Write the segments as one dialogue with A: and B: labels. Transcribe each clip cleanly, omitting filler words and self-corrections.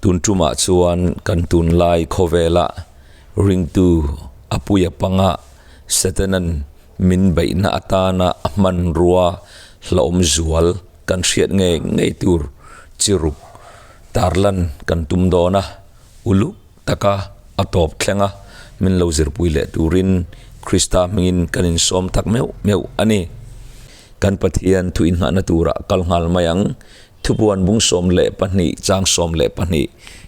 A: Tun tumah chuan kan tunlai khawvela ringtu a puia panga Satanan min beihna atana a hmanrua hlauhawm zual kan hriat ngei ngei tur chi ruk tarlan kan tum dawn a, uluk taka a tawp thleng a, min lo zirpui leh turin Krista hmingin kan insawm tak meuh meuh a ni. Kan Pathian thu inngahna turah kal nghal mai ang. Thupuan bung 12 chang 12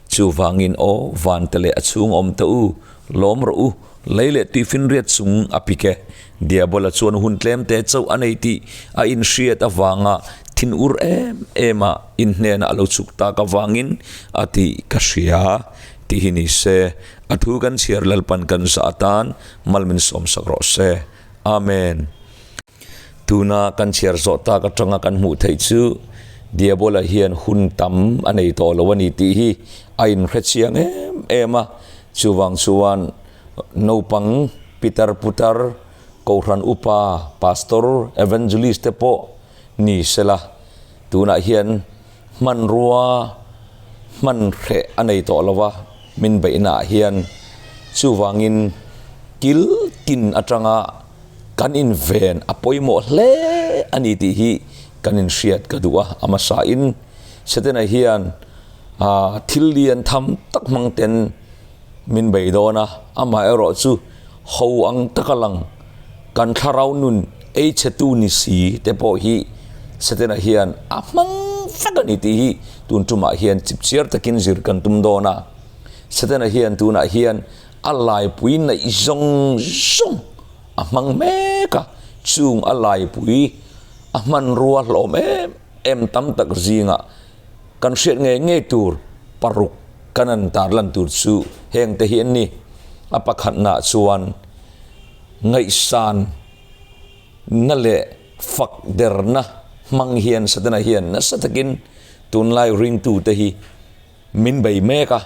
A: Chuvangin aw, vante leh a chhung awm teh u, lawm rawh u, lei leh tuifinriat chung a pik e. Diabola chuan hun tlem te chauh a nei tih a inhriat avanga thin ur em em a inhnenah a lo chhuk tak avangin a tih ka hria tih hi ni se. A thu kan chhiar Lalpan kan zah atan mal min sawmsak rawh se. Amen. Tuna kan chhiar zawh tak atanga kan hmuh theih chu Diabola hian hun tam a nei tawh lo a ni tih hi a inhre chiang em em a. Chuvang chuan naupang pitar putar, Kohhran upa, Pastor, Evangelist te pawh ni sela tunah hian hmanrua hman hreh a nei tawh lo a, min beihnaah hian chuvangin kil tin atanga Kan inven a pawimawh hle a ni tih hi kan inhriat ka duh a, a hmasain Setana hian thil lian tham tak hmang ten min bei dawn a, amaherawh chu ho ang taka lang kan thlarau nun ei chhetu ni si te pawh hi Setana hian a hmang vek a ni tih hi tun tumah hian chipchiar takin zir kan tum dawn a. Setana hian tunah hian A laipui neih zawng zawng a hmang mek a, chung a laipui a hmanrua hlawm em em tam tak zingah kan hriat ngei ngei tur paruk kan an tarlan tur chu heng te hi an ni. A pakhatnaah chuan ngaihsan na leh fak derna hmang hian Satana hian nasa takin tunlai ringtute hi Min bei mek a,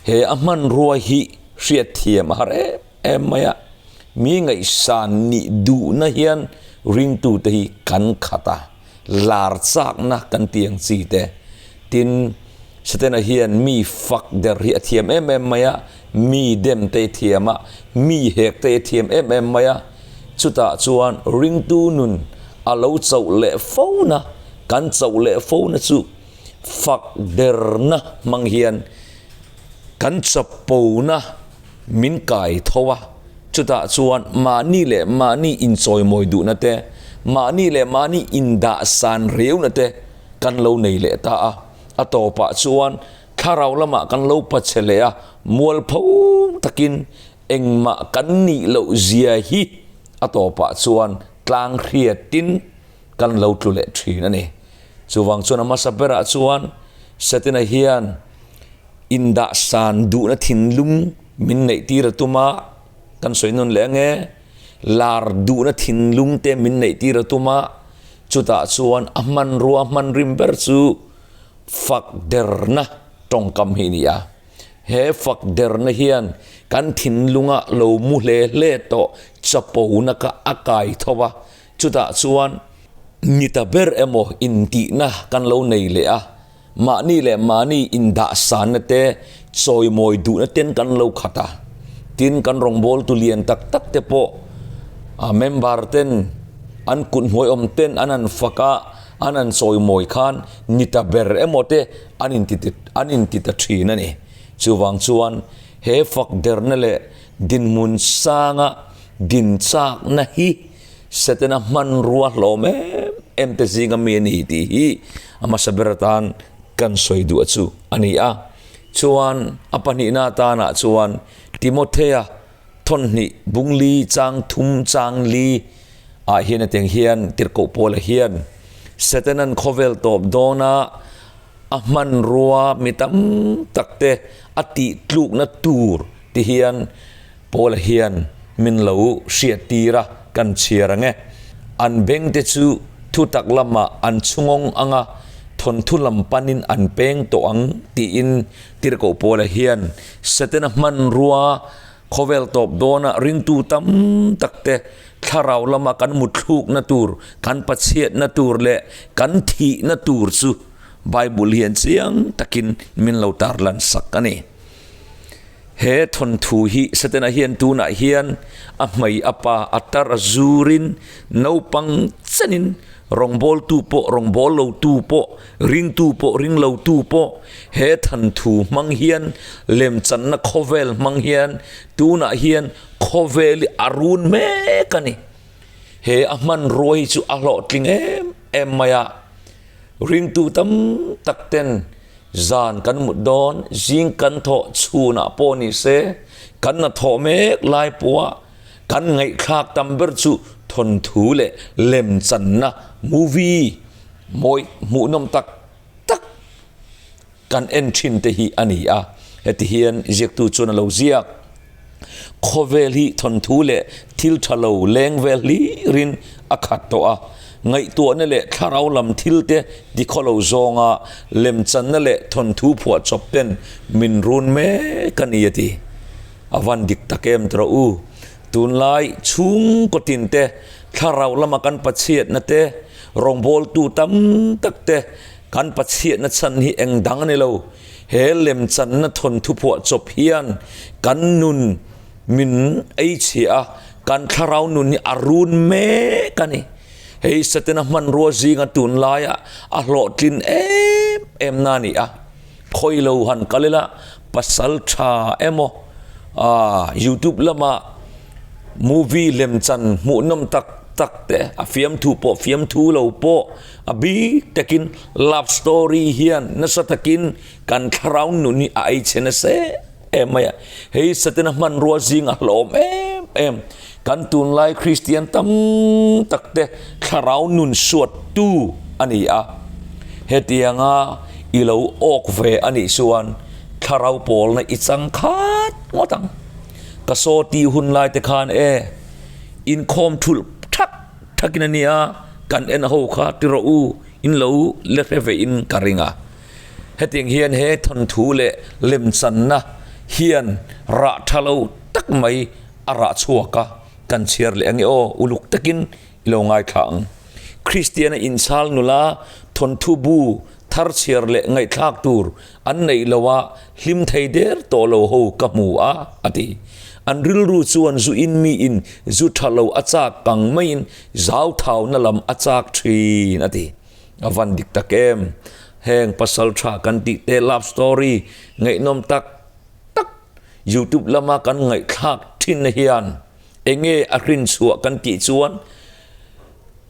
A: he a hmanrua hi hriatthiam a har em em mai a, mi ngaihsan nih duhna hian ringtute hi kan khat a, lar chakna kan ti ang chi te. Tin, Setana hian mi fak der hi a thiam em em mai a, mi dem te thiam a, mi hek te thiam em em mai a, chutah chuan ringtu nun a lo chauh leh fo na, kan chauh leh fo na chu, Fak derna hmang hian kan chapona min kai tho a, chutah chuan mahni leh mahni inchawimawi duhna te, mahni leh mahni indahsan reuna te kan lo nei leh ta a. A tawpah chuan thlarau lamah kan lo pache leh a, mualpho takin engmah kan nih loh zia hi a tawpah chuan tlang hriatin kan lo tlu leh thin a ni. Chuvang chuan a hmasa berah chuan Setana hian indahsan duhna thinlung min neihtir a tum a, kan sawi nawn leh ange, lar duhna thinlung te min neihtir a tum a, chutah chuan a hmanrua hman rim ber chu fak derna tawngkam hi a ni a. He fak derna hian kan thinlunga lo mu hle hle tawh chapona kha a kai tho a, Chutah chuan ni ta ber emaw intihna kan lo nei leh a, mahni leh mahni indahsanna te, chawimawi duhna ten kan lo khat a. Tin, kan rawngbawltu lian tak tak te pawh a member ten an kut hnuai awm ten an han fak a, an han chawimawi khan ni ta ber emaw te an inti an inti ta thin a ni. Chuvang chuan he fak derna leh dinhmun sanga dinchakna hi Setana hmanrua hlawm em em te zinga mi a ni tih hi a hmasa ber atan kan sawi duh chu a ni a. Chuan a pahnihna atanah chuan Timothea thawnhnih bungli chang thum chang li ah hian a teng hian Tirhkoh Paula hian Setanan khawvel tawp dawna a hmanrua mi tam tak te a tih tlukna tur ti hian Paula hian min lo hriattir a, kan chhiar ang e. An bengte chu thutak lamah an chhungawng ang a, thawnthu lam panin an peng tawh ang tiin Tirhkoh Paula hian Setana hmanrua khawvel tawp dawna ringtu tam takte thlarau lama kan mutthlukna tur, kan pachhiatna tur leh kan thihna tur chu. Bible hian chiang takin min lo tarlan sak a ni. He thawnthu hi Setana hian tunah hian a hmei a pa a tar a zurin naupang chenin rawngbawltu pawh rawngbâwl lotu pawh ringtu pawh ring lotu pawh he thanthu hmang hian lemchanna khawvel hmang hian tunah hian khawvel hi a run mek a ni. He a hmanrua hi chu a hlawhtling em em mai a, ringtu tam tak ten Zan kan mut dawn, zing kan thawh chhunah pawh ni se, kan na thawh mek lai pawha kan ngaihthlak tam ber chu thawnthu leh lemchanna movie mawi hmuhnawm tak tak kan en thin te hi a ni a. Heti hian ziaktu chuan a lo ziak. Khawvel hi thawnthu leh thil tha lo leng vel hlirin a khat tawh a, ngaihtuahna leh thlarau lam thil te tikhaw lo zawnga lemchanna leh thawnthu phuahchawp ten min run mek a ni a ti. A van dik tak em tawh u. Tunlai chhungkaw tin te thlarau lama kan pachhiatna te, rawngbawltu tam tak te kan pachhiatna chhan hi eng dang a ni lo. He lemchanna thawnthu phuahchawp hian kan nun min ei chhia a, kan thlarau nun hi a run mek a ni. Hei Setana hmanrua zinga tunlaia a hlawhtlin em em na a ni a. Khawi lo han kal ila pasal tha emaw youtube lama movie lemchan hmuhnawm tak tak te a fiamthu pawh fiamthu lo pawh A bik takin love story hian nasa takin kan thlarau nun hi a ei chhe nasa em em mai a. Hei Satana hmanrua zing a hlawm em em. Kan tunlai Kristian tam tak te thlarau nun suattu a ni a. Hetianga i lo awk ve a nih chuan thlarau pawlna i chang khat ngawt ang. Ka saw tih hun lai te khan e inkhawm thulh thak thakin a nia kan en ho kha ti rawh u in lo le hre ve in ka ring a. Hetiang hian he thawnthu leh lemchanna hian rah tha lo tak mai a rah chhuak a, kan chhiar leh ange aw uluk takin i lo ngaithla ang. Kristiana inchhal nula thawnthu bu thar chhiar leh ngaihthlak tur an neih lo a, hlim thei der tawh lo ho ka hmu a, a ti. An rilru chuan zu in miin zu tha lo a chak kang maiin zauthauna lam a chak thin, a ti. A van dik tak em? Heng pasal tha kan tih te love story ngaihnawm tak tak youtube lama kan ngaihthlak thin na hian enge a hrin chhuah kan tih chuan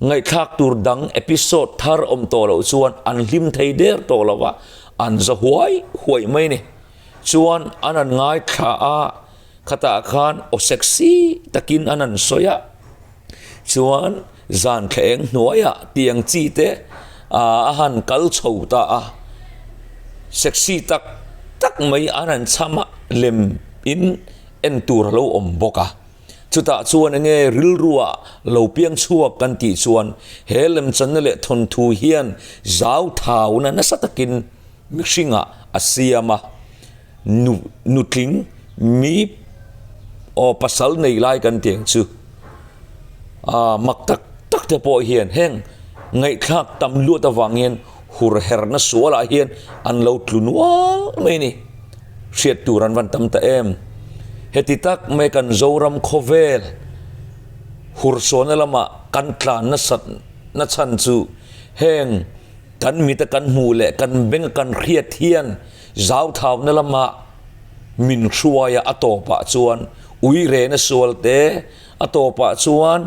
A: Ngaihthlak tur dang episode thar awm tawh loh chuan an hlim thei der tawh lo a, an za huai huai mai ni. Chuan an han ngaithla a, khatah khan aw sexy takin an han sawi a, chuan zan thleng hnuaiah tiang chi te a han kal chho ta a, sexy tak tak mai an han chham a, lem in en tur a lo awm bawk a. Chutah chuan enge rilrua lo piang chhuak kan tih chuan he lemchanna leh thawnthu hian zauthauna nasa takin mihringah a siam a, nu nutling mi aw pasal nei lai kan tih ang chu ah mak tak tak te pawh hian heng ngaihthlak tam luat avang hian hur herna sualah hian an lo tlu nual mai a ni. Hriat tur an van tam ta em. Heti tak mai kan Zoram khawvel hursawnna lama kan tlan nasat na chhan chu heng kan mita kan hmuh leh kan benga kan hriat hian zauthauna lama min hruaia a tawpah chuan uirena sual te a tawpah chuan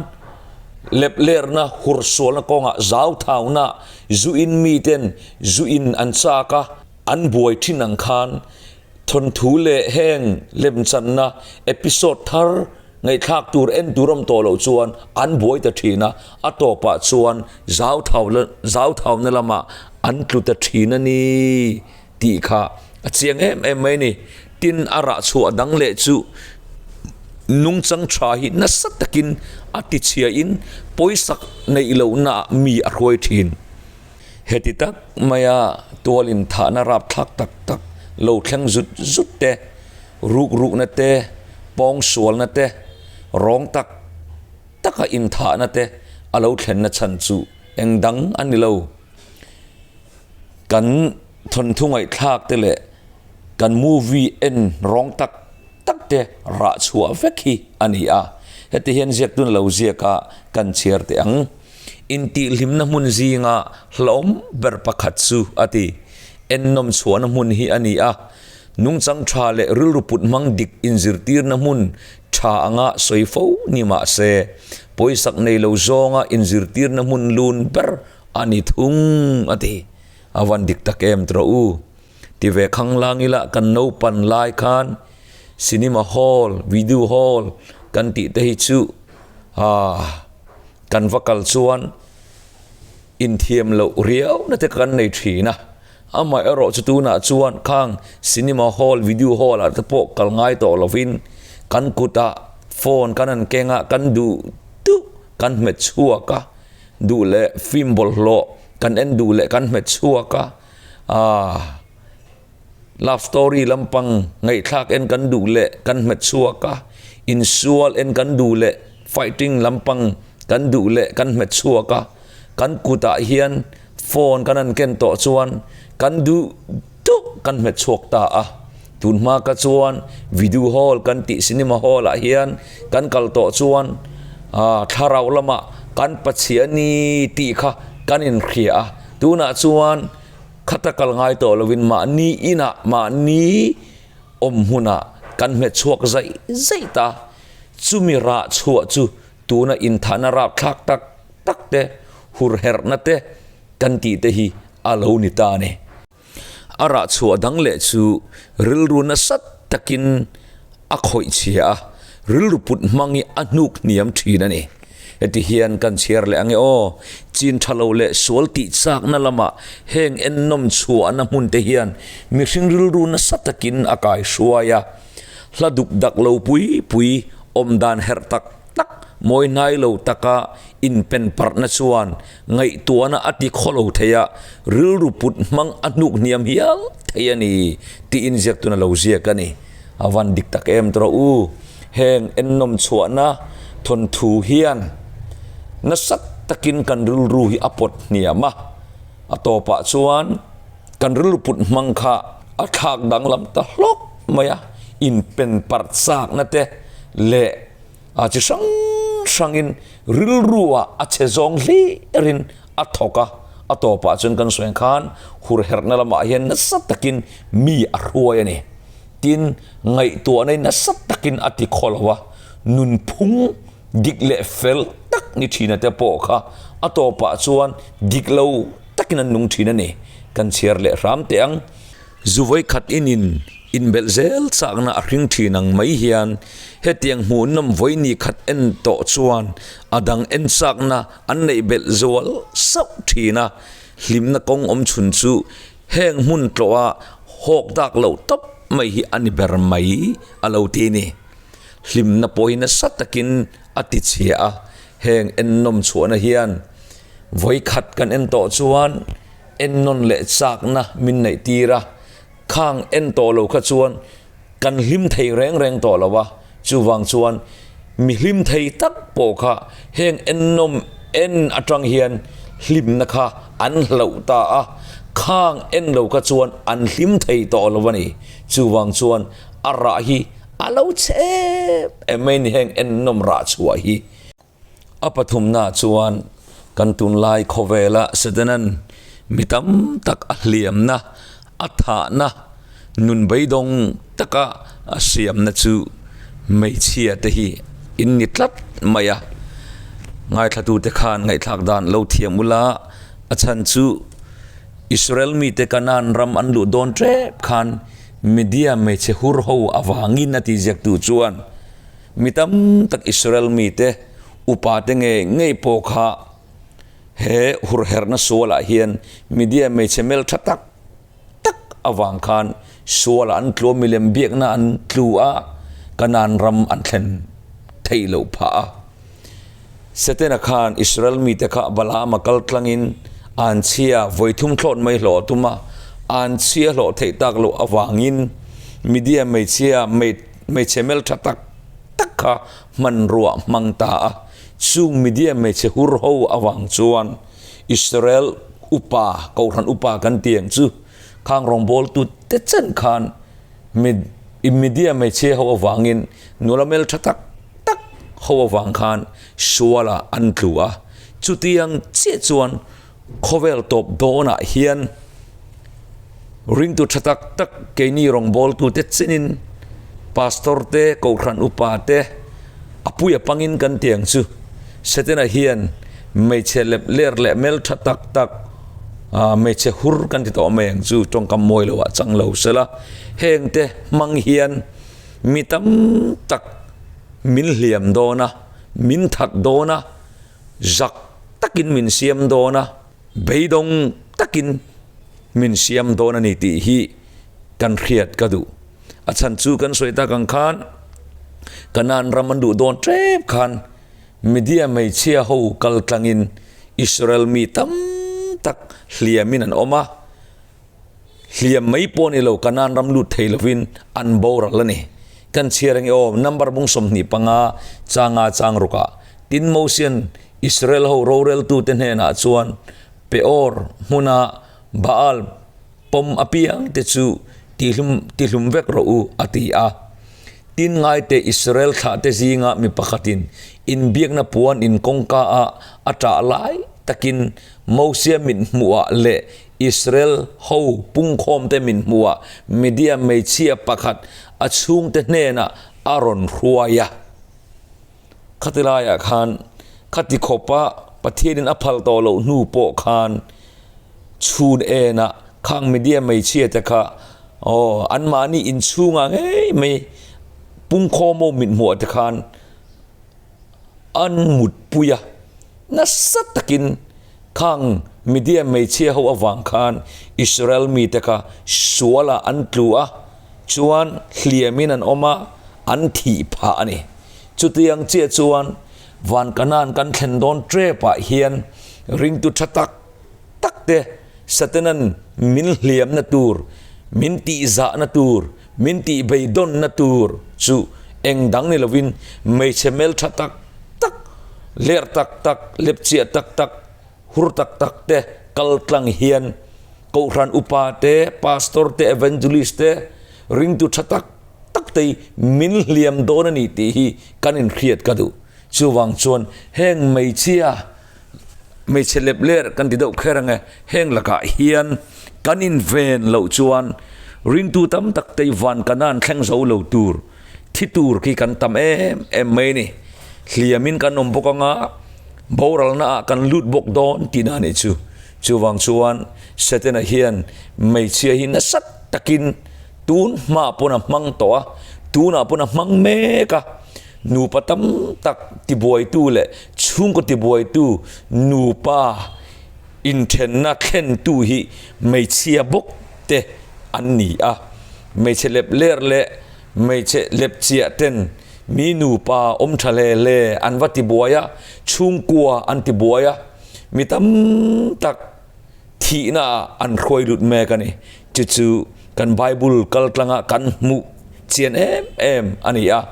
A: leplerna hursualna kawngah zauthauna zu in miten zu in an chak a. An buai thin ang khan thawnthu leh heng lemchanna episode thar ngaihthlak tur en tur awm tawh loh chuan an buai ta thin a, a tawpah chuan zauthauna lamah an tlu ta thin a ni tih kha a chiang em em mai a ni. Tin, a rah chhuah dang leh chu nungchang tha hi nasa takin a tichhiain pawisak neih lohnaah mi a hruai thin. Heti tak maia tual inthahna rapthlak tak tak lo thleng zut zut te, ruk rukna te, pawng sualna te, rawng tak taka inthahna te a lo thlenna chhan chu eng dang a ni lo. Kan thawnthu ngaihthlak te leh kan movie en rawng tak tak te rah chhuah vek hi a ni a. Heti hian ziaktun lo ziak a kan chhiar teh ang. Intihhlimna hmun zinga hlauhawm ber pakhat chu a ti. Ennawm chhuahna hmun hi a ni a. Nungchang tha leh rilru put hmang dik inzirtirna hmun tha anga sawi fo ni mah se, pawisak nei lo zawnga inzirtirna hmun lun ber a ni thung a ti. A van dik tak em tawh u. Ti ve khanglang ila kan naupan lai khan cinema hall, video hall kan tih te hi chu aah kan va kal chuan inthiam loh riau na te kan nei thin a. Amaherawh chu tunah chuan khang cinema hall, video hall ah te pawh kal ngai tawh lovin kan kutah phone kan han keng a, kan duh duh kan hmet chhuak a, duh leh film bawlhhlawh kan en duh leh kan hmet chhuak a, aah love story lampang ngaihthlak en kan duh leh kan hmet chhuak a, insual en kan duh leh fighting lampang kan duh leh kan hmet chhuak a, kan kutah hian phone kan han ken tawh chuan kan duh duh kan hmet chhuak ta a, tun hma ka chuan video hall kan tih cinema hall ah hian kan kal tawh chuan aah thlarau lamah kan Pathiani tih kha kan inhria a, tunah chuan khata kal ngai tawh lovin mahni inah mahni awm hmunah kan hmet chhuak zaih zaih ta, chumi rah chhuah chu tuna inthahna rapthlak tak tak te, hurherhna te kan tih te hi a lo ni ta a ni. A rah chhuah dang leh chu rilru nasa takin a khawih chhia a, rilru put hmang hi a hnuk hniam thin a ni. Heti hian kan chhiar leh ange aw, chin tha lo leh sual tih chakna lamah heng ennawm chhuahna hmun te hian mihring rilru nasa takin a kaihruai a, hla duk dak lo pui pui awm dan herh tak tak mawi hnai lo taka inpen parhna chuan ngaihtuahna a ti khaw lo thei a, rilru put hmang a hnuk hniam hial thei a ni tiin ziaktun a lo ziak a ni. A van dik tak em tawh u, heng ennawm chhuahna thawnthu hian nasa takin kan rilru hi a pawt hniam a, a tawpah chuan kan rilru put hmang kha a thlak danglam ta hlawk mai a, inpen parh chakna te leh A chi hrang hrangin rilruah a che zawng hlirin a thawk a, a tawpah chuan kan sawi ang khan hurherhna lamah hian nasa takin mi a hruai a ni. Tin, ngaihtuahna hi nasa takin a ti khaw lo a, nunphung dik leh fel tak ni thina te pawh kha a tawpah chuan dik lo takin an nung thin a ni. Kan chhiar leh hram teh ang. Zu vawikhat inin inbelh zel chakna a hring thin ang mai hian hetiang hmuhnawm vawini khat en tawh chuan a dang en chakna an neih belh zual sauh thin a, hlimna kawng awm chhun chu heng hmun tlawha hawk dak loh tawp mai hi a ni ber mai a lo ti ni. Hlimna pawh hi nasa takin a ti chhia a, heng ennawm chhuahna hian vawikhat kan en tawh chuan Ennawn leh chakna min neih tir a, khang en tawh lo kha chuan kan hlim thei reng reng tawh lo a, chuvang chuan mi hlim thei tak pawh kha heng ennawm en atang hian hlimna kha an hlauh ta a, khang en lo kha chuan an hlim thei tawh lo a ni. Chuvang chuan a rah hi a lo chep em mai ni heng ennawm rah chhuah hi. A pathumna chuan kan tunlai khawvela Setanan mi tam tak a hliamna, a thahna, nun beidawng taka a siamna chu hmeichhia te hi in ni tlat mai a. Ngaithlatute khan ngaihthlak dan lo thiam ula, a chhan chu Israel mite Kanaan ram an luh dawn tep khan Media hmeichhe hur ho avangin a tihziaktu chuan, Mi tam tak Israel mite, upate ngei ngei pawh kha he hurherhna sualah hian media hmeichhe hmel tha tak tak avang khan sualah an tlu a, milem biakna an tlu a, Kanaan ram an thlen theih loh phah a. Setana khan Israel mite kha Balaama kal tlangin anchhia vawithum thlawt mai hlawh a tum a, anchhia hlawh theih tak loh avangin media hmeichhia Hmeichhe hmel tha tak tak kha hmanrua hmang ta a, chung media hmeichhe hur ho avang chuan Israel Upa, Kohhran Upa kan ti ang chu, khang rawngbawltu te chen khan mi media hmeichhia ho avangin nula hmeltha tak tak ho avang khan sualah an tlu a. Chutiang chiah chuan khawvel tawp dawnah hian ringtu tha tak tak keini rawngbawltu te chenin Pastor te, Kohhran Upa te a pui a pangin kan ti ang chu. Setana hian hmeichhe lep ler leh hmeltha tak tak hmeichhe hur kan ti tawh mai ang chu tawngkam mawi lo ah chang lo sela heng te hmang hian mi tam tak min hliam dawn a, min that dawn a, zak takin min siam dawn a, beidawng takin min siam dawn a ni tih hi kan hriat ka duh. A chhan chu kan sawi tak ang khan Kanaan ram an duh dawn tep khan Media hmeichhia ho kal tlangin Israel mi tam tak hliamin an awm a, hliam mai pawh ni lo Kanaan ram lut thei lovin an boral a ni. Kan chhiar ang i aw, number bung 25 changa chang rukah tin Mosian Israel ho roreltute hnenah chuan Peor hmuna Baal pawm apiang te chu tihlum tihlum vek rawh u, a ti a. Tin ngaite Israel thlahte zinga mi pakhatin inbiakna puan in kawngka ah a ṭah lai takin Mosia mit hmuhah leh Israel ho pungkhawmte mit hmuhah Midia hmeichhia pakhat a chhungte hnenah a rawn hruai a. Khati laiah khan khati khawpa Pathianin a phal tawh loh hnu pawh khan chhun enah khang media hmeichhia te kha aw anmahni inchhungah ngei mai pungkhawm ho mithmuh te khan an mutpui a, nasa takin khang media hmeichhia ho avang khan Israel mite kha sualah an tlu a, chuan hliamin an awm a, an thih phah a ni. Chutiang chiah chuan van Kanaan kan thlen dawn tepah hian ringtu tha tak tak te Satanan min hliamna tur, min tihzahna tur, min tihbeidawnna tur chu eng dang ni lovin hmeichhe hmeltha tak tak, ler tak tak, lepchiah tak tak, hur tak tak te kal tlang hian Kohhran upa te, pastor te, evangelist te, ringtu tha tak tak te hi min hliam dawn a ni tih hi kan inhriat ka duh. Chuvang chuan heng hmeichhia Hmeichhe lep ler kan ti deuh kher ang e, heng lakah hian kan inven loh chuan ringtu tam tak te van kanan thleng zo lo tur, thi tur khi kan tam em em mai a ni. Hliamin kan awm bawk ang a, boralna ah kan lut bawk dawn tihna a nih chu. Chuvang chuan Setana hian hmeichhia hi nasa takin tun hmaah pawn a hmang tawh a, tunah pawn a hmang mek a. Nupa tam tak tibuaitu leh chhungkaw tibuaitu nupa inthenna thlentu hi hmeichhia bawk te an ni a. Hmeichhe lep ler leh hmeichhe lep chiah ten mi nupa awm tha hle hle an va tibuai a, chhungkua an tibuai a, mi tam tak thihna ah an hruai lut mek a ni. Chu chu kan Bible kal tlanga kan hmuh chian em em a ni a.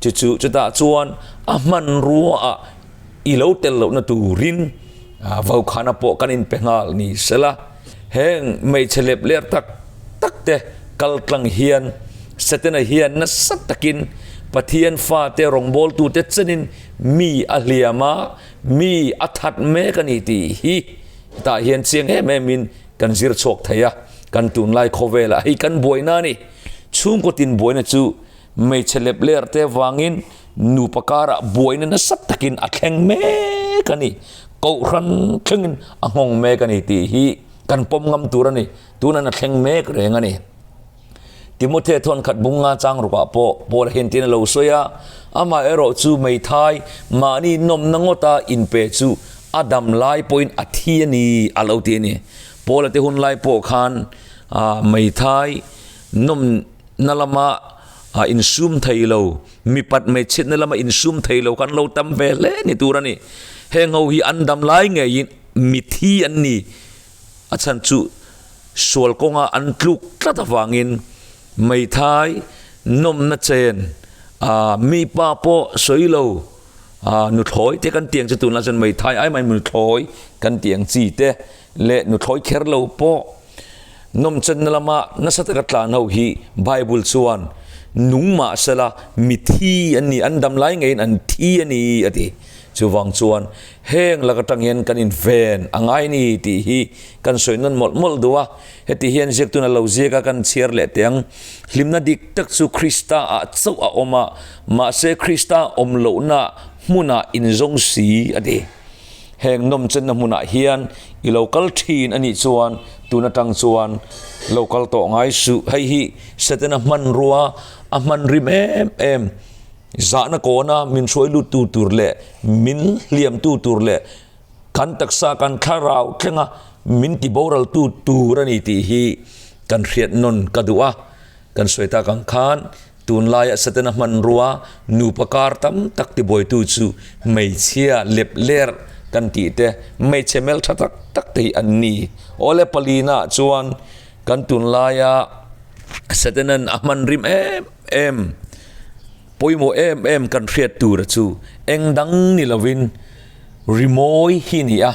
A: Chu chu chutah chuan a hmanrua ah i lo tel lohna turin vaukhana pawh kan inpe nghal ni sela. Heng hmeichhe lep ler tak tak te kal tlang hian Setana hian nasa takin Pathian fate rawngbawltute chenin mi a hliam a, Mi a that mek a ni tih hi tah hian chiang em em in kan zir chhuak thei a, kan tunlai khawvelah hei kan buaina a ni. Chhungkaw tin buaina chu hmeichhe lep ler te vangin nupa karah buaina nasa takin a thleng mek a ni. Kohhran thlengin a nghawng mek a ni tih hi kan pawm ngam tur a ni. Tunan a thleng mek reng a ni. Timothea thawn khat bung nga chang rukah pawh Paul a hian tiin a lo sawi a, amah erawh chu meithai mahni nawmna ngawta inpe chu a dam lai pawhin a thi a ni a lo ti a ni. Paul a te hun lai pawh khan meithai nawmna lama insum thei lo, mipat hmeichhiatna lama insum thei lo khan lo tam ve hle ni tur a ni. Heng ho hi an dam lai ngeiin mithi an ni. A chhan chu sual kawnga an tluk tlat avangin meithai nawmna chen ah mipa pawh sawi lo ah nuthlawi te kan tiang chu tunlai chuan meithai ai mai nuthlawi kan tiang chi te. leh nuthlawi kher lo pawh nawmchenna lama nasa taka tlan ho hi Bible chuan nung mah sela mi thi an ni, an dam lai ngeiin an thi a ni a ti. Chuvang chuan heng lak atang hian kan inven a ngai ni tih hi kan sawi nawn mawlh mawlh duh a. Heti hian ziaktun a lo ziak a, kan chhiar leh teh ang. Hlimna dik tak chu Krista ah chauh a awm a, mahse Krista awm lohna hmunah inzawng si a ti. Heng nawmchenna hmunah hian i lo kal thin a nih chuan tun atang chuan lo kal tawh ngai suh. Hei hi Setana hmanrua a hman rim em em. Zahna kawna min hruai luttu tur leh min hliamtu tur leh kan taksa kan thlarau thlenga min ti boraltu tur a ni tih hi kan hriat nawn ka duh a. Kan sawi tak ang khan tunlaia Setana hmanrua nupa kar tam tak tibuaitu chu hmeichhia lep ler kan tih te, hmeichhe hmeltha tak tak te hi an ni. Awle palina chuan kan tunlaia Setanan a hman rim em em, pawimawh em em kan hriat tura chu eng dang ni lovin rimawi hi a ni a.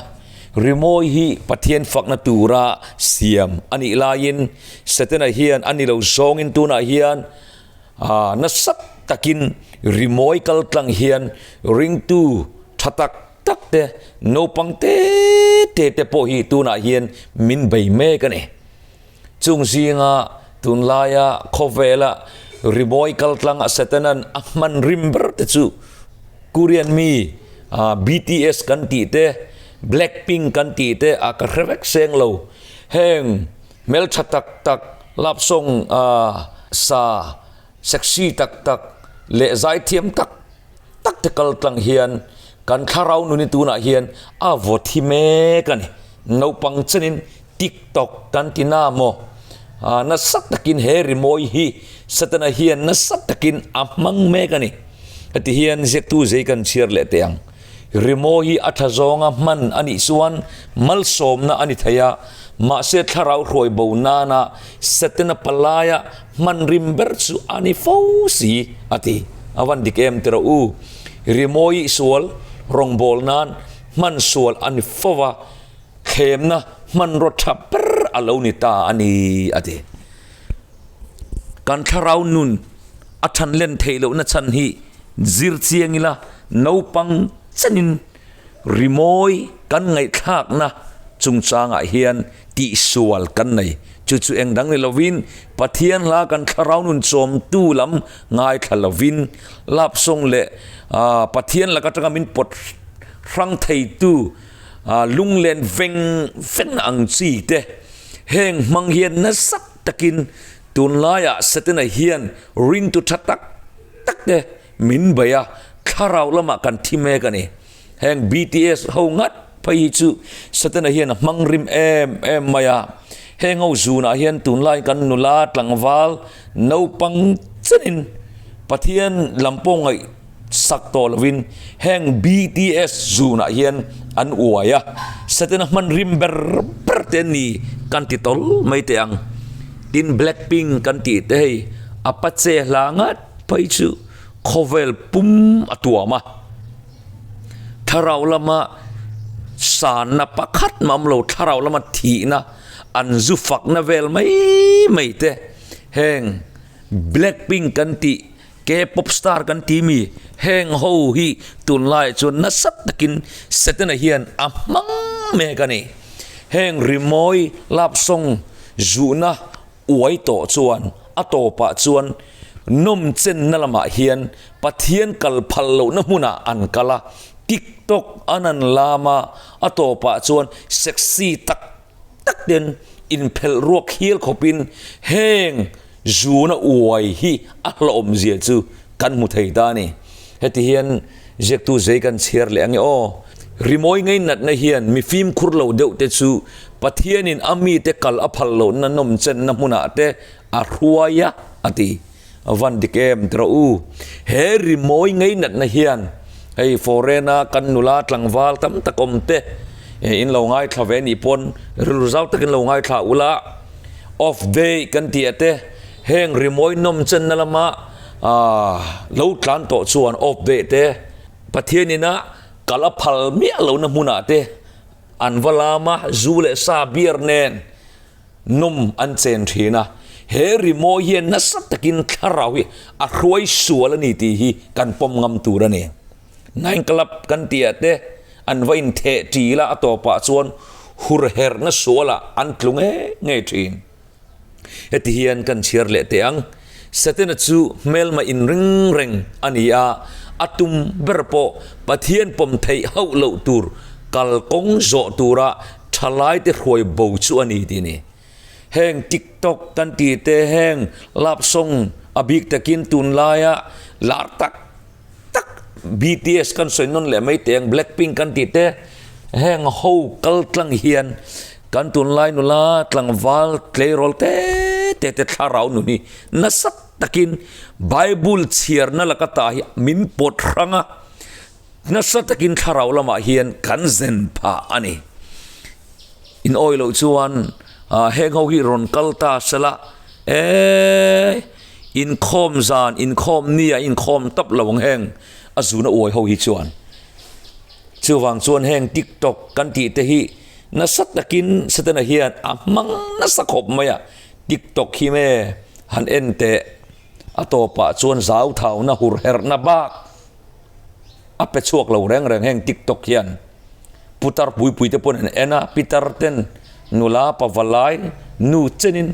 A: Rimawi hi Pathian fakna tura siam a nih laiin Setana hian a ni lo zawngin tunah hian nasa takin rimawi kal tlang hian ringtu tha tak tak te, naupang te te te pawh hi tunah hian min bei mek a ni. Chung zinga tunlaia khawvela rimawi kaltlang a Satanan a hman rim ber te chu Korean mi BTS kan tih te, Blackpink kan tih te a ka hre vek seng lo. Heng hmeltha tak tak, love song sa sexy tak tak leh zaithiam tak tak te kal tlang hian kan thlarau nuni tunah hian a vaw thi mek a ni. Naupang chenin TikTok kan ti na maw? Nasa takin he rimawi hi Satana hian nasa takin a hmang mek a ni. Heti hian ziaktu zei kan chhiar leh teh ang. Rimawi hi a tha zawnga hman a nih chuan malsawmna a ni thei a, mahse thlarau hruai bo nana Setana palaia hman rim ber chu a ni fo si a ti. A van dik em tiraw u? Rimawi sual rawngbâwl nan hman sual a ni fo va, thlemna hmanraw tha ber a lo ni ta a ni a ti. Kan thlarau nun a than len theih lohna chhan hi zir chiang ila naupang chenin rimawi kan ngaihthlakna chungchangah hian tihsual kan nei. Chu chu eng dang ni lovin Pathian hla kan thlarau nun chawmtu lam ngaithla lovin lapsawng leh Pathian lak atanga min pawt hrang theitu lunglen veng veng ang chi te heng hmang hian nasa takin tunlaiah Setana hian ringtu tha tak tak te min bei a, thlarau lamah kan thi mek a ni. Heng BTS ho ngat phei hi chu Setana hian a hmang rim em em mai a, heng ho zunah hian tunlai kan nula tlangval naupang chenin Pathian lam pawh ngaih sak tawh lovin heng BTS zunah hian an uai a, Setana hman rim ber ber te an ni kan ti tawl mai teh ang. Tin Blackpink kan tih te hei a pache hla ngat phei chu khawvel pum a tuam a, thlarau lama sanna pakhat mah awm lo thlarau lama thihna an zu fakna vel mai mai te heng Blackpink kan tih K-pop star kan ti mi heng ho hi tunlaiah chuan nasa takin Setana hian a hmang mek a ni. Heng rimawi lapsawng zuhna uai tawh chuan a tawpah chuan nawmchenna lamah hian Pathian kal phal lohna hmunah an kal a, TikTok an an lam a, a tawpah chuan sexy tak tak ten inphelh ruak hial khawpin heng zuna uai hi a hlawhawmzia chu kan hmu thei ta a ni. Heti hian ziaktu zei kan chhiar leh ange aw. Rimawi ngainatna hian mi fimkhur lo deuh te chu Pathianin a mite kal a phal lohna nawmchenna hmunah te a hruai a, a ti. A van dik em ti rawh u. He rimawi ngainatna hian hei foreign a kan nula tlangval tam tak awm te in lo ngaithla ve nih pawn rilru zau takin lo ngaithla ula off day kan tih ah te heng rimawi nawm chenna lama lo tlan tawh chuan off day te Pathian ina kal a phal miah lohna hmunah te. An va lam a, zu leh sa beer nen nawm an chen thin a. He rimawi hian nasa takin thlarau hi a hruai sual a ni tih hi kan pawm ngam tur a ni. Nine club kan tih ah te an va intheh ṭil a, a tawpah chuan hurherhna sualah an tlu ngei ngei ṭhin. Heti hian kan chhiar leh teh ang, Setana chu hmelma inring reng a ni a, a tum ber pawh Pathian pawm theih hauh loh tur kalkawng zawh tura thalaite hruai bo chu a ni tih a ni. Heng TikTok kan tih te, heng love song a bik takin tunlaia lar tak tak BTS kan sawi nawn leh mai teh ang Blackpink kan tih te heng ho kal tlang hian kan tunlai nula tlangval tleirawl te te te thlarau nun hi nasa takin Bible chhiarna laka ta hi min pawt hrang a nasa takin thlarau lamah hian kan zen phah a ni. In awi loh chuan heng ho hi rawn kal ta sela eee inkhawm zan inkhawm ni a inkhawm tap lo ang heng a zuna uai ho hi chuan chuvang chuan heng tiktok kan tih te hi nasa takin setana hian a hmang nasa khawp mai a tiktok hi me han en teh a tawpah chuan zau thauna hur herhna bak a pe chhuak lo reng reng heng tiktok hian putar pui pui te pawn an en a pitar ten nula pavalai nu chenin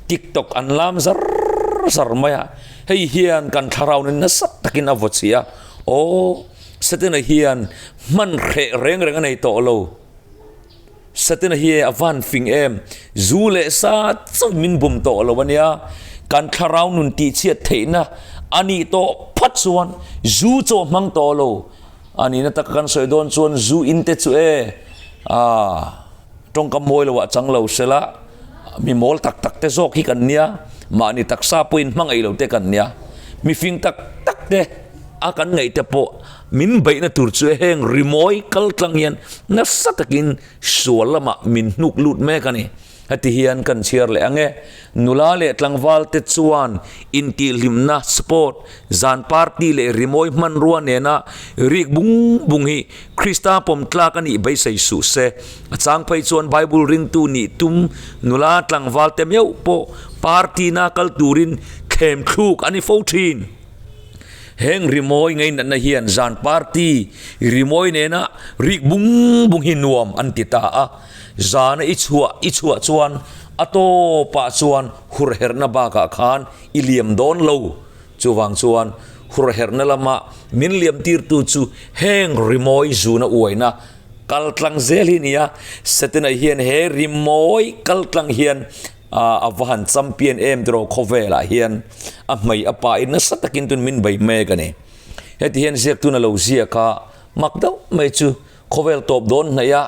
A: tiktok an lam zar zar mai a hei hian kan thlarau nen nasa takin a vaw chhi a aw Setana hian hman hreh reng reng a nei tawh lo. Satana hi a van fing em? Zu leh sa chauh min bum tawh lo a nia. Kan thlarau nun tihchhiat theihna a nih tawh phat chuan zu chaw hmang tawh lo. A nihna taka kan sawi dawn chuan zu in te chu e ah tawngkam mawi lo ah chang lo sela mi mawl tak tak te zawk hi kan nia. Mahni taksa pawhin hmangaih lo te kan nia. Mi fing tak tak te a kan ngaih te pawh Min beihna tur chu heng rimawi kal tlang hian nasa takin sual lamah min hnuk lut mek a ni. Heti hian kan chhiar leh ang e. Nula leh tlangval te chuan intihhlimna, sport, zan party leh rimawi hmanrua nena rik bung bung hi Krista pawm tlak a nih beisei suh se. A chang phei chuan Bible ringtu nih tum nula tlangval te meuh pawh party na kal turin thlem thluk a ni fo thin. Heng rimawi ngainatna hian zan party rimawi nena rik bung bung hi nuam an ti ta a, zana i chhuah i chhuah chuan a tawpah chuan hurherhna bakah khan i liam dawn lo. Chuvang chuan hurherhna lama min liam tirtu chu heng rimawi zuna uaina kaltlang zel hi nia. Setana hian he rimawi kaltlang hian A va han champion em tiraw khawvelah hian a hmei a pa in nasa takin tun min bei mek a ni. Heti hian ziaktun a lo ziak a, mak deuh mai chu khawvel tawp dawn hnaih a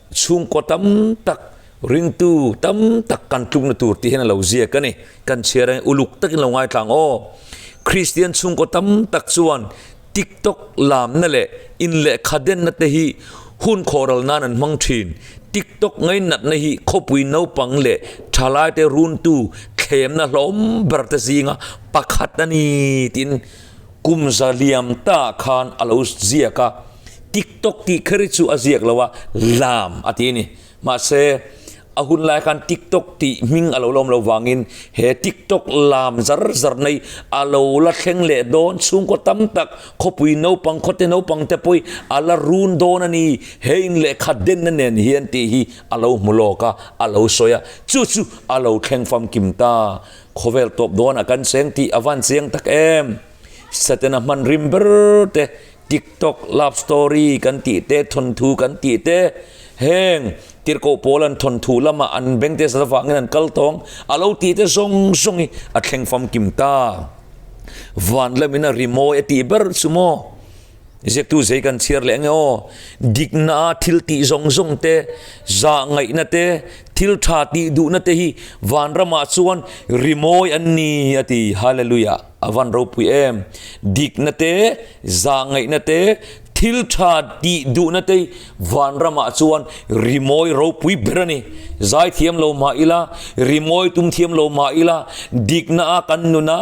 A: chhungkaw tam tak ringtu tam tak kan tlukna tur tih hian a lo ziak a ni. Kan chhiar ang uluk takin lo ngaithla ang aw. Kristian chhungkaw tam tak chuan TikTok lamna leh inlehkha denna te hi hun khawhral nan an hmang thin. TikTok ngainatna hi khawpui naupang leh thalaite runtu thlemna hlawm ber te zinga pakhat a ni tiin kum za liam ta khan a lo ziak a. TikTok tih kher hi chu a ziak lo a, lam a ti a ni. Mahse, a hun lai khan TikTok tih hming a lo la awm lo vangin he TikTok lam zar zar nei a lo la thleng leh dawn chhungkaw tam tak khawpui naupang khawte naupang te pawh a la run dawn a ni. He in lehkha denna nen hian tih hi a lo hmu lawk a, a lo sawi a, chu chu a lo thleng famkim ta. Khawvel tawp dawnah kan cheng tih a van chiang tak em? Satana hman rim ber te TikTok love story kan tih te, thawnthu kan tih te, heng tirhkoh pawl an thawnthu lamah an beng te zat avangin an kal tawng a lo tih te zawng zawng hi a thleng famkim ta. Van lamin a rimawi a tih ber chu maw? Ziaktu zei kan chhiar leh ange aw. Dikna a thil tih zawng zawng te, zah ngaihna te, thil tha tih duhna te hi vanramah chuan rimawi an ni a ti. Hallelujah! A van ropui em! Dikna te, zahngaihna te, thil tha tih duhna te hi vanramah chuan rimawi ropui ber a ni. Zai thiam lo mah ila, rimawi tum thiam lo mah ila, dikna a kan nun a,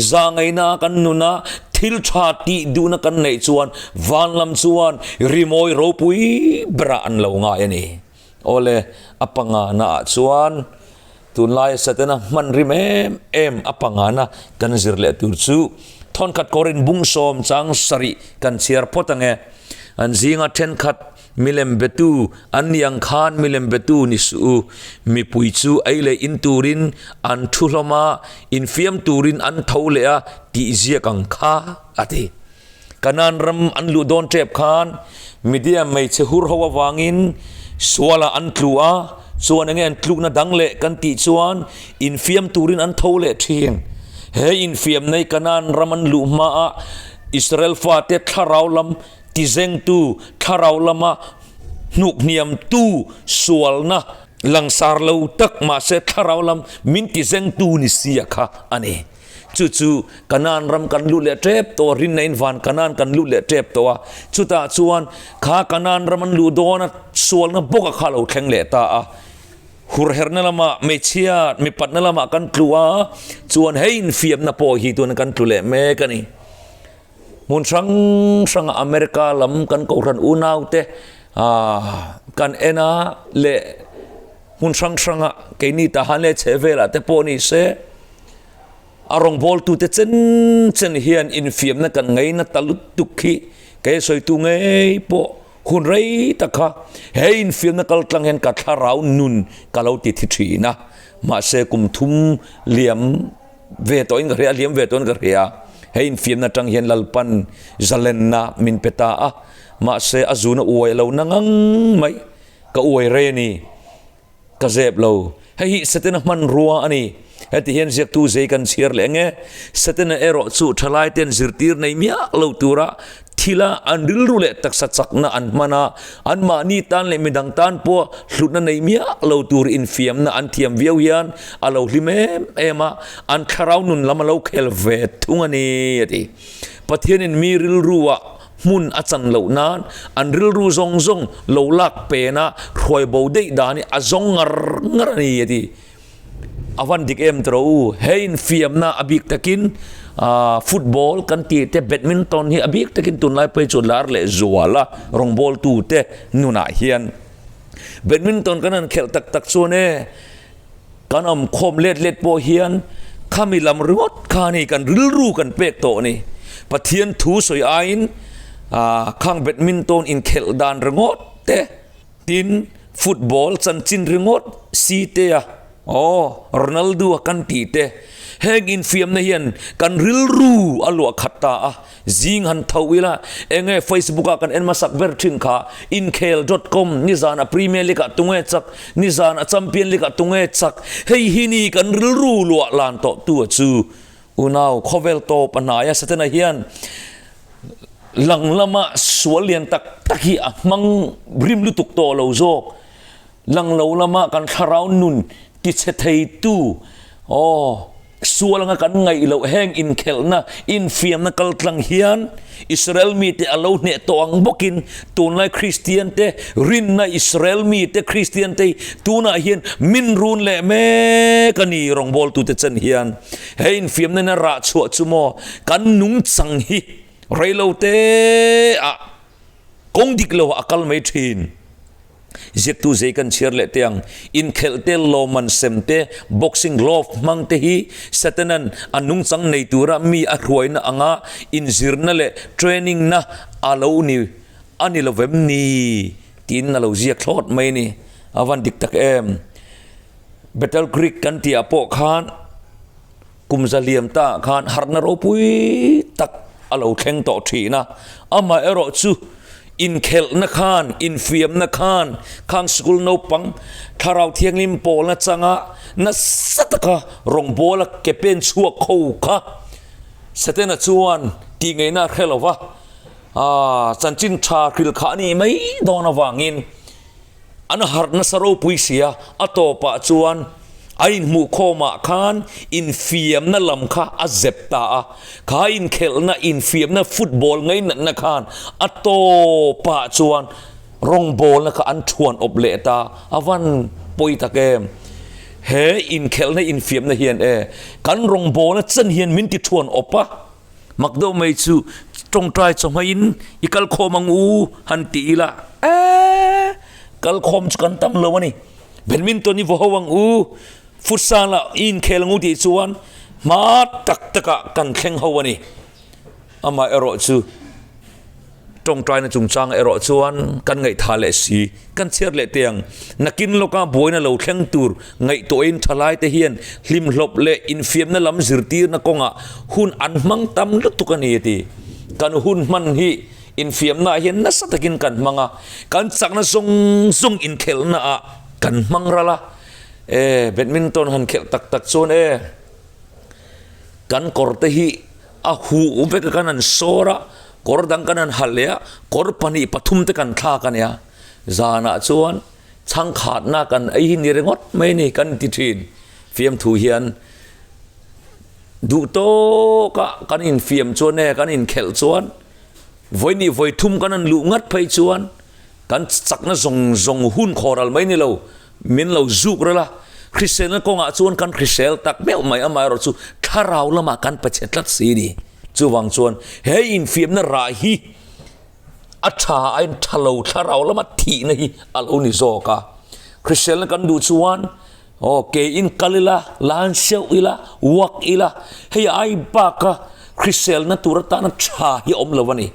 A: zahngaihna a kan nun a, Thil tha tih duhna kan neih chuan van lam chuan rimawi ropui berah an lo ngai a ni. Awle, a pangana ah chuan tunlaia Satana hman rim em em a pangana kan zir leh tur chu thawnkhat kawrin bungsawm chang sarih kan chhiar phawt ang e. An zinga thenkhat Milem betu an ni ang khan milem betu ni suh u. Mipui chu ei leh in turin an thu hlawm a, infiam turin an tho leh a tih ziak ang kha, a ti. Kanaan ram an luh dawn tep khan Midian hmeichhe hur ho avangin sualah an tlu a, chuan enge an tlukna dang leh kan tih chuan infiam turin an tho leh thin. He infiamna hi Kanaan ram an luh hmaah Israel fate thlarau lam Tizengtu, thlarau lama hnuk hniamtu sualna langsar lo tak mahse thlarau lam min tizengtu ni sia kha a ni. Chu chu Kanaan ram kan lut leh tep tawh a, rinna in van Kanaan kan lut leh tep tawh a. Chutah chuan kha Kanaan ram an luh dawna sualna bawka kha a lo thleng leh ta a. Hurherhna lamah hmeichhia mipatna lamah kan tlu a, chuan hei infiamna pawh hi tuna kan tlu leh mek a ni. Hmun hrang hranga America lam kan kohhran unaute kan en a leh hmun hrang hranga keini tahan leh chheh velah te pawh ni se a rawngbawltute chen chen hian infiamna kan ngaina ta lutuk hi kei sawitu ngei pawh hun rei tak kha he infiamna kal tlang hian ka thlarau nun ka lo ti thi thin a mahse kum thum liam ve tawhin ka hria a, hliam ve tawhin ka hria. Hei infiamna atang hian Lalpan zalenna min pe ta a, mahse a zuna uai a lo na ngang mai, ka uai rei a ni, ka zep lo. Hei hi Setana hmanrua a ni. Heti hian ziaktu zei kan chhiar leh nge, Setana erawh chu thalaite'n zirtir nei miah lo tura Thila an rilru leh taksa chakna an hman a, anmahni tan leh midang tan pawh hlutna nei miah lo tur infiamna an thiam viau hian a lo hlim em em a, an thlarau nun lam a lo khel ve thung a ni, a ti. Pathianin mi rilrua hmun a chan loh nan an rilru zawng zawng lo lak pena hruai bo daih dan hi a zawng ngar ngar a ni, a ti. A van dik em tawh u, he infiamna a bik takin football kan tih te badminton hi a bik takin tunlai phei chu lar leh zual a rawngbawltu te nunah hian badminton kan han khelh tak tak chuan e kan awm khawm let let pawh hian khami lam ringawt kha a ni kan rilru kan pek tawh a ni Pathian thu sawi aiin khang badminton inkhelh dan ringawt te. Tin, football chanchin ringawt si te a, aw, Ronaldo a kan tih te, heng infiamna hian kan rilru a luah khat ta a, zing han tho ila, enge Facebook ah kan en hmasak ber thin kha, inkhel dot com, nizan a Premier League ah tunge chak, nizan a Champion League ah tunge chak, hei hi ni kan rilru luah lan tawh tu a chu. Unau, khawvel tawp a hnai a, Satana hian lang lama sual lian tak tak hi a hmang rim lutuk tawh lo zawk. Lang lo lama kan thlarau nun tichhe theitu, aw, sual anga kan ngaih loh heng inkhelhna, infiamna kaltlang hian Israel mite a lo hneh tawh ang bawkin tunlai Kristian te rinna Israel mite Kristian te tunah hian min run leh mek a ni rawngbawltute chen hian. He infiamna in a rah chhuah chu maw kan nungchang hi reilo te ah kawng dik lo ah a kal mai thin. Ziaktu zei kan chhiar leh teh ang. Inkhelh te, lawmman sem te, boxing glove hmang te hi Satanan a nungchang nei tura mi a hruaina anga inzirna leh training na a lo ni a ni lo vem ni tiin a lo ziak thlawt mai a ni. A van dik tak em. Battle Creek kan tih ah pawh khan kum za liam ta ah khan harhna ropui tak a lo thleng tawh thin a, amaherawh chu inkhelhna khan, infiamna khan khang sikul naupang thlarau thianghlim pawlna changa nasa taka rawngbawla ke pen chhuak ho kha Setana chuan tih ngaihna a hre lo va, chanchin tha hrilh kha a nih mai dawn avangin. An harh nasa ropui sia, a tawpah chuan a inhmuhkhawmah khan infiamna lam kha a zep ta a. Kha inkhelhna, infiamna, football ngainatna khan a tawpah chuan rawngbawlna kha an thuan awp leh ta. A van pawi tak em! He inkhelhna, infiamna hian e, kan rawngbawlna chan hian min ti thuan awp a. Mak deuh mai chu tawngtai chawhmaiin i kal khawm ang u han ti ila eeh kal khawm chu kan tam lo a ni. Badminton i vaw ho ang u, futsal ah i inkhel ang u tih chuan hma tak takah kan thleng ho a ni. Amaherawh chu tawngtaina chungchang erawh chuan kan ngaihthah leh si, kan chhiar leh teh ang. Nakin lawka buaina lo thleng tur ngaihtuahin thalaite hian hlimhlawp leh infiamna lam zirtirna kawngah hun an hmang tam lutuk a ni a ti. Kan hun hman hi infiamnaah hian nasa takin kan hmang a, kan chakna zawng zawng inkhelhnaah kan hmang ral a. E, badminton han khelh tak tak chuan e, kan kawr te hi A huh vek a kan han sawr a, kawr dang kan han halh leh a, kawr pahnih pathum te kan thlak a nia. Zanah chuan chhangkhatna kan ei hi ni ringawt mai a ni kan ti thin. Fiamthu hian duh tawka kan infiam chuan nge kan inkhelh chuan vawinih vawithum kan han luh ngat phei chuan kan chakna zawng zawng hun khawral mai ni lo Min lo zuk rel a, hriselna kawngah chuan kan hrisel tak meuh mai, amaherawh chu thlarau lamah kan pe chhe tlat si a ni. Chuvang chuan he infiamna rah hi a tha aiin tha lo thlarau lama thihna hi a lo ni zawk a. Hriselna kan duh chuan aw kein kal ila, lan seuh ila, walk ila, hei ai baka hriselna tur atana tha hi a awm lo a ni.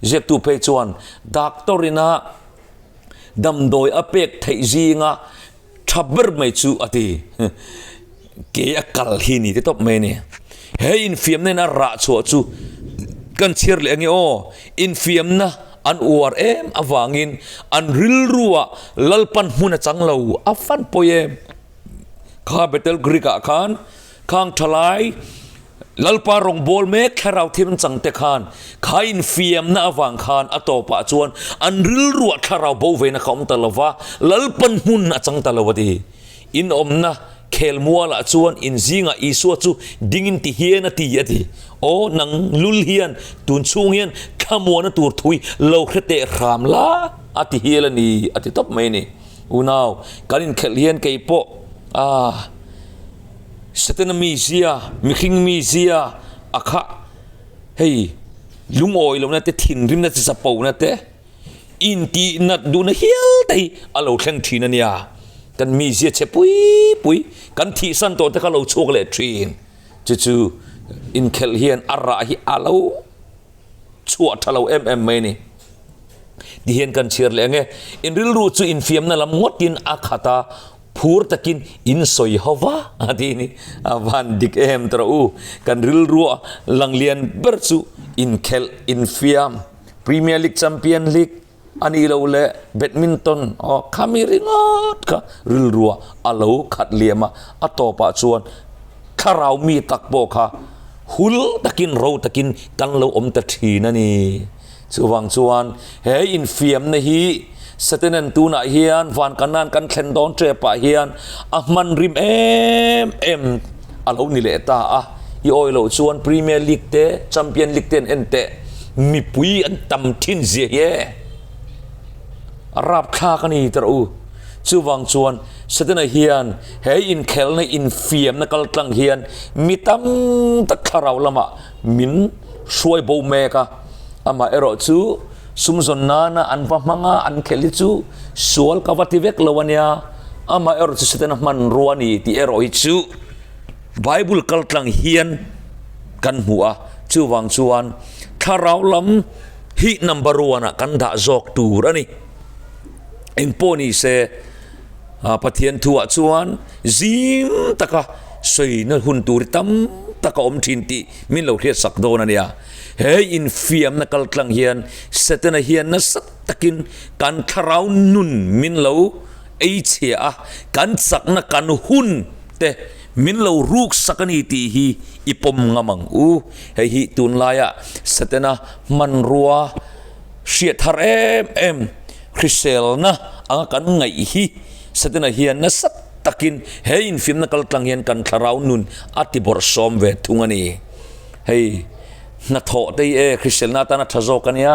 A: Ziaktu phei chuan doctor ina Damdawi a pek theih zinga tha ber mai chu a ti. Ke a kal hi ni te tawp mai a ni. He infiamna in a rah chhuah chu kan chhiar leh ange aw. Infiamna an uar em avangin an rilruah Lalpan hmun a chang lo a fan pawi em. Kha Bethel Greek ah khan khang thalai Lalpa rawngbâwl mêk thlarau thil chang te khân kha infiamna avâng khân a tâwpah chuan an rilruah thlarau bo veina kha awm ta lo va, Lalpan hmun a chang ta lo a ti. In awmna khelmualah chuan in zîngah Isua chu dingin ti hian a ti a ti. Aw, nang lul hian tûn chhûng hian thlamuana tûr thui lo hre teh hrâm la a ti hial a ni a ti tawp mai a ni. Unau, kan inkhelh hian kei pawh ah. Setana mizia, mihring mizia a kha hei lungawi lohna te, thinrimna te, chapona te, intihnat duhna hial te hi a lo thleng thin a nia. Kan mizia chhe pui pui, kan thihsan tawh te kha lo chhuak leh thin. Chu chu inkhelh hian a rah hi a lo chhuah tha lo em em mai a ni. Ti hian kan chhiar leh ang e, in rilru chu infiamna lam ngawtin a khat a, Phur takin in sawi ho va a ti ni. A van dik em tawh u. Kan rilruah lang lian ber chu inkhelh, infiam, Premier League, Champion League a nih loh leh Badminton aw khami ringawt kha rilruah a lo khat liam a. A tawpah chuan thlarau mi tak pawh kha hul takin ro takin kan lo awm ta thin a ni. Chuvang chuan he infiamna hi Satanan tunah hian van kanan kan thlen dawn tepah hian a hman rim em em a lo ni leh ta a. I awi loh chuan Premier League te, Champion League te an en teh mipui an tam thin zia hi e. A rapthlak a ni ta rawh u. Chuvang chuan Satana hian he inkhelna infiamna kaltlang hian mi tam tak thlarau lamah min hruai bo mek a. Amah erawh chu sumzawn nana an va hmang a, an khelh hi chu sual ka va ti vek lo a nia. Amah erawh chu Setana hmanrua a ni tih erawh hi chu Bible kaltlang hian kan hmu a. Chuvang chuan thlarau lam hi number one ah kan dah zawk tur a ni. Engpawh ni se Pathian thuah chuan zim taka sawina hun tur hi tam tak a awm thin tih min lo hriatsak dawn a nia. He infiamna kaltlang hian Setana hian nasa takin kan thlarau nun min lo ei chhia a, kan chakna kan hun te min lo ruksak a ni tih hi i pawm ngam ang u. Hei hi tunlaia Setana hmanrua hriat thar em em hriselna anga kan ngaih hi Setana hian nasa takin he infiamna kaltlang hian kan thlarau nun a ti bawrhsawm ve thung a ni. Hei hnathawh te hi e hriselna atana tha zawk a nia,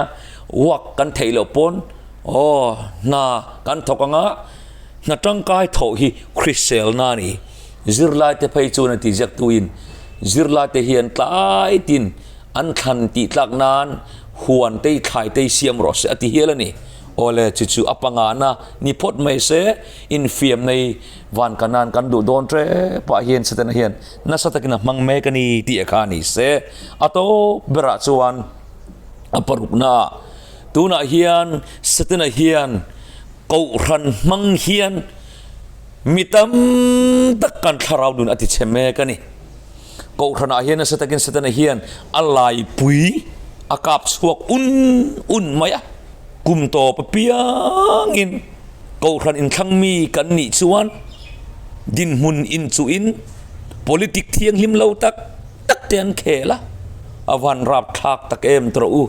A: work kan theih loh pawn aw hna kan thawk anga hna tangkai thawh hi hriselna a ni. Zirlai te phei chuan a ti ziaktuin zirlai te hian tlai tin. An thlan tih tlak nan huan te hi thlai te hi siam rawh se a ti hial a ni. Awle, chu chu a pangana ni phawt mai se, infiam nei van ka nan kan duh dawn tep ah hian Setana hian nasa takin a hmang mek a ni tih a kha ni se. A tawp berah chuan a parukna ah tunah hian Setana hian Kohhran hmang hian mi tam tak kan thlarau nun a ti chhe mek a ni. Kohhranah hian nasa takin Setana hian a laipui a kap chhuak un un mai a, kum tawp apiangin Kohhran inthlang mi kan nih chuan dinhmun inchuhin politic thianghlim lo tak tak te an khel a, a van rapthlak tak em tawh u.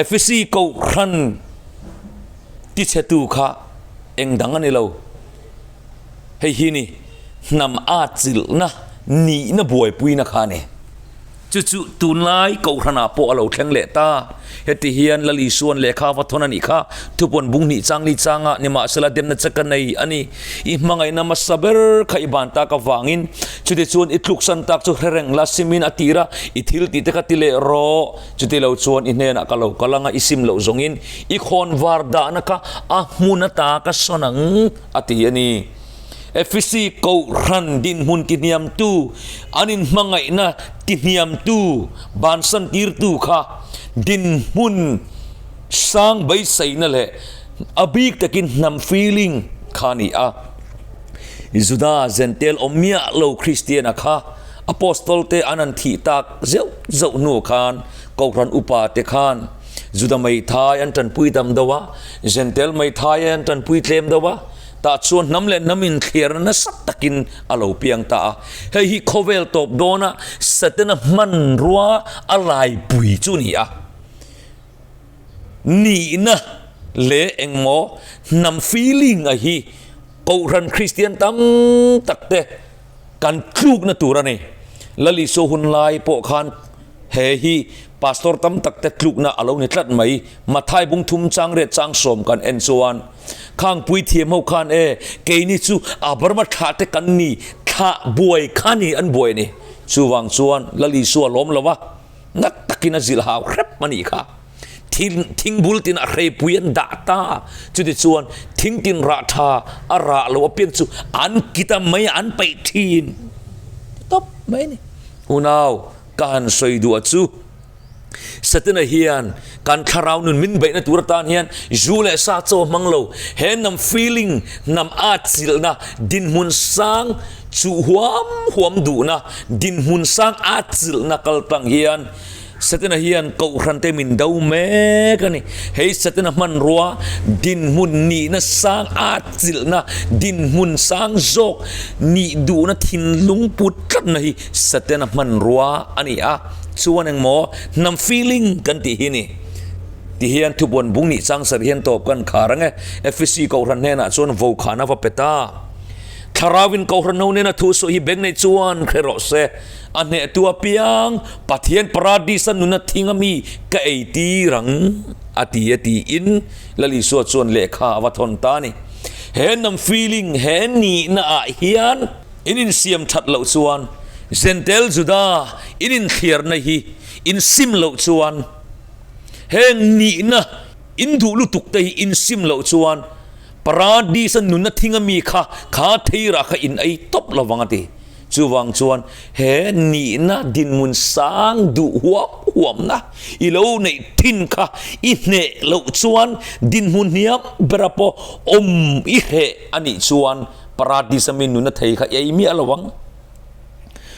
A: Efesi Kohhran tichhetu kha eng dang a ni lo. Hei hi ni hnam at chilhna nihna buaipuina kha a ni. Chu chu tunlai Kohhranah pawh a lo thleng leh ta. Heti hian Lal Isua'n lehkha va thawn a nih kha, Thupuan bung hnih chang li changa nimahsela demna che ka nei a ni. I hmangaihna hmasa ber kha i ban tak avangin chutichuan i tluksan tak chu hre reng la simin a tir a, i thil tih te kha ti leh rawh. Chuti lo chuan i hnenah ka lo kal anga i sim loh zawngin i khawn var dahna kha a hmun ata ka sawn ang. A ti a ni. Efesi Kohhran dinhmun tihniamtu, an inhmangaihna tihniamtu, bansan tirtu kha dinhmun sang beiseina leh a bik takin hnam feeling kha a ni a. Juda Jentail awm miah lo Kristiana kha Apostol te an han thih tak zeuh zeuh hnu khan Kohhran upa te khan Juda meithai an tanpui tam deuh a, Jentail meithai an tanpui tlem deuh a, tah chuan hnam leh hnam inthliarna nasa takin a lo piang ta a. Hei hi khawvel tawp dawna Setana hmanrua a laipui chu ni a. Nihna leh engmaw hnam feeling a hi Kohhran Kristian tam tak te kan tlukna tur a ni. Lal Isua hun lai pawh khan He hi Pastor tam tak te tlukna a lo ni tlat mai. Mathai bung thum chang riat chang sawm kan en chuan khang puithiam ho khan e keini chu Abrahama thlah te kan ni thlah buai kha ni an buai ni. Chuvang chuan Lal Isua lawm lo a, nat takin a zilh hau hrep a nih kha. Thing thing bul tin a hreipui an dah ta. Chutichuan thing tin rah tha a rah lo apiang chu an kit a mai an peih thin. Tawp mai a ni. Unau ka han sawi duh a chu Setana hian kan thlarau nun min beihna tur atan hian zu leh sa chaw hmang lo, he hnam feeling, hnam atchilhna, dinhmun sang chuh huam huam duhna, dinhmun sang atchilhna kal tlang hian Setana hian Kohhran te min do mek a ni. Hei Setana hmanrua dinhmun nihna sang atchilhna, dinhmun sang zawk nih duhna thinlung put tlatna hi Setana hmanrua a ni a. Chuan engmaw hnam feeling kan tih hi ni. Tihian thupuan bung nih chang ser hian tawp kan khar ang e. Efesi Kohhran hnenah chuan vokhan a va pe ta. Thlarauin Kohhran ho nena thu sawi hi beng nei chuan hre rawh se. A hnehtu apiang Pathian Paradis-a nuna thing ami ka ei tir ang, a ti a tiin Lal Isua chuan lehkha a va thawn ta a ni. He hnam feeling, he nihna ah hian in insiam that loh chuan Jentail Juda in inthliarna hi in sim loh chuan heng nihna in duh lutuk te hi in sim loh chuan Paradis-a nuna thing ami kha kha theirah kha in ei tawp lovang a ti. Chuvang chuan he nihna dinhmun sang duh huam huamna i lo neih thin kha i hneh loh chuan dinhmun hniam bera pawh awm i hreh a nih chuan Paradis-a mi nuna thei kha i ei miah lo ang.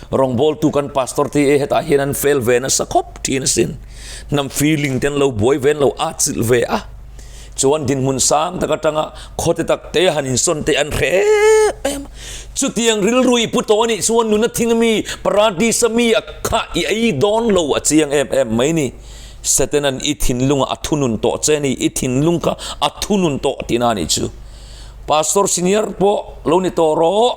A: Rawngbawltu kan pastor te hi hetah hian an fel ve nasa khawp thin asin. Hnam feeling te an lo buai ve an lo atchilh ve a. Chuan dinhmun sang tak atanga khawte tak te han insawn te an hre em em a. Chutiang rilru i pu tawh a nih chuan nuna thing ami, paradis ami a kha i ei dawn lo a chiang em em mai ni. Satanan i thinlunga a thunun tawh che a ni, i thinlung kha a thunun tawh tihna a nih chu. Pastor senior pawh lo ni tawh rawh,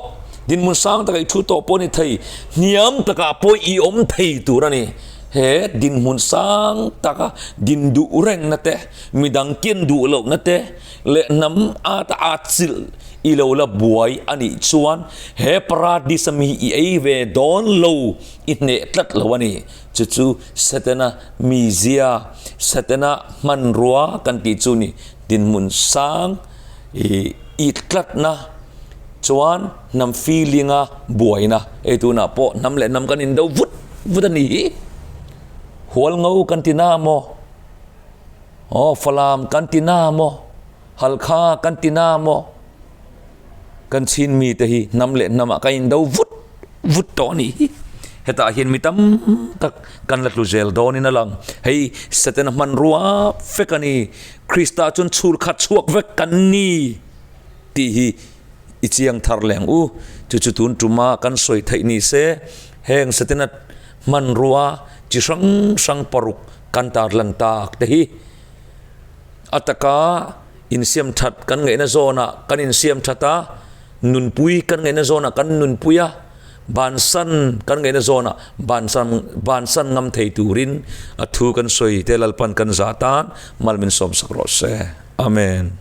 A: dinhmun sang takah i thu tawh pawh a ni thei, hniam takah pawh i awm thei tur a ni. He dinhmun sang taka din duh rengna te, midang ken duh lohna te leh hnam ata atchilh i lo la buai a nih chuan he paradis a mi i ei ve dawn lo i hneh tlat lo a ni. Chu chu Setana mizia, Setana hmanrua kan tih chu ni. Dinhmun sang i tlatna chuan hnam feeling-a buaina hei tunah pawh hnam leh hnam kan indo vut vut a ni hi. Hualngo kan ti na maw? Aw Falam kan ti na maw? Halkha kan ti na maw? Kan chhin mite hi hnam leh hnamah kan indo vut vut tawh a ni hi. Hetah hian mi tam tak kan la tlu zel dawnin a lang. Hei Setana hmanrua vek a ni. Krista chuan chhur khat chhuak vek kan ni tih hi i chiang thar leng u. Chu chu tun tuma kan sawi theih ni se, heng Setana hmanrua chi hrang hrang paruk kan tarlan tak te hi a taka insiam that kan ngaihna zawnah kan insiam that a, nunpui kan ngaihna zawnah kan nunpui a, bansan kan ngaihna zawnah bansan bansan ngam thei turin a thu kan sawi te Lalpan kan zah tan mal min sawmsak rawh se. Amen.